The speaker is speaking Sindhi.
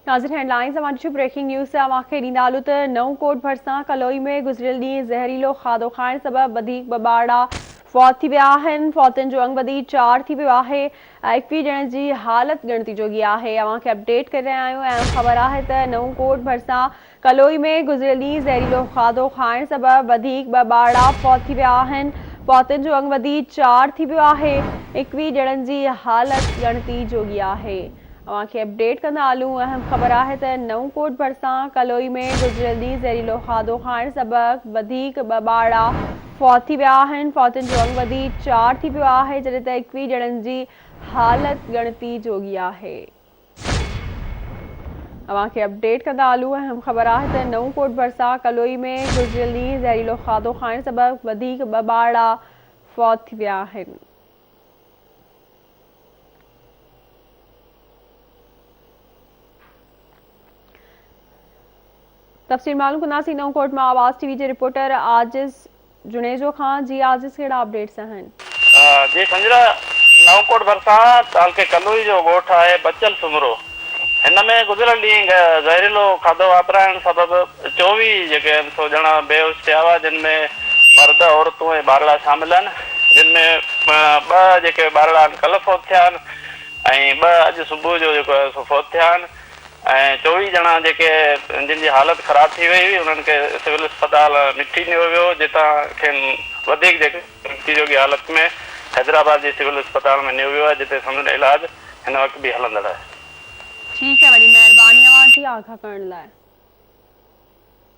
ناظرين هيڊ لائنز اوهان ڏٺيون بريڪنگ نيوز اوهان کي ڏيندا هلون ته نئون ڪوٽ ڀرسان ڪلوئي ۾ گذريل ڏينهن زهريلو کاڌو کائڻ سبب وڌيڪ ٻه ٻارڙا فوت ٿي ويا آهن فوتين جو انگ وڌي چار ٿي ويو آهي 21 ڄڻن جي حالت ڳڻتي جوڳي آهي اوهان کي اپڊيٽ ڪري رهيا آهيون اهم خبر آهي ته نئون ڪوٽ ڀرسان ڪلوئي ۾ گذريل ڏينهن زهريلو کاڌو کائڻ سبب وڌيڪ ٻه ٻارڙا فوت ٿي ويا آهن فوتين جو انگ وڌي چار ٿي ويو آهي 21 ڄڻن جي حالت ڳڻتي جوڳي آهي. اوهان کي اپڊيٽ ڪندا هلون اهم خبر آهي ته نئون ڪوٽ ڀرسان ڪلوئي ۾ گذريل ڏينهن زهريلو کاڌو کائڻ سبب وڌيڪ ٻه ٻارڙا فوت ٿي ويا آهن فوتين جو انگ وڌي چار ٿي ويو آهي جڏهن ته 21 ڄڻن جي حالت ڳڻتي جوڳي آهي. اوهان کي اپڊيٽ ڪندا هلون اهم خبر آهي ته نئون ڪوٽ ڀرسان ڪلوئي ۾ گذريل ڏينهن زهريلو کاڌو کائڻ سبب وڌيڪ ٻه ٻارڙا فوت ٿي ويا آهن. تفصيل معلوم ڪنداسين نئون ڪوٽ مان آواز ٽي وي جي رپورٽر عاجز جوڻيجو کان جي عاجز ڪهڙا اپڊيٽس آهن. جي سنجرا نئون ڪوٽ ڀرسان تعلقي ڪلوئي جو ڳوٺ آهي بچل سومرو هن ۾ گذريل ڏينهن زهريلو کاڌو واپرائڻ سبب 24 جيڪي آهن سو ڄڻا بيهوش ٿيا هئا جن ۾ مرد عورتون ۽ ٻارڙا شامل آهن جن ۾ ٻه جيڪي ٻارڙا آهن ڪلهه فوت ٿيا آهن ۽ ٻه اڄ صبح جو جيڪو آهي سو فوت ٿيا آهن ۽ 24 ڄڻا جيڪي جن جي حالت خراب ٿي وئي هئي انهن کي سول اسپتال مٺي نيو ويو جتان کين وڌيڪ جيڪي ڳڻتي جوڳي حالت ۾ حيدرآباد جي سول اسپتال ۾ نيو ويو آهي جتي سندن علاج هن وقت به هلندڙ آهي. ٺيڪ آهي وڏي مهرباني اوهان جي آگاهه ڪرڻ لاء.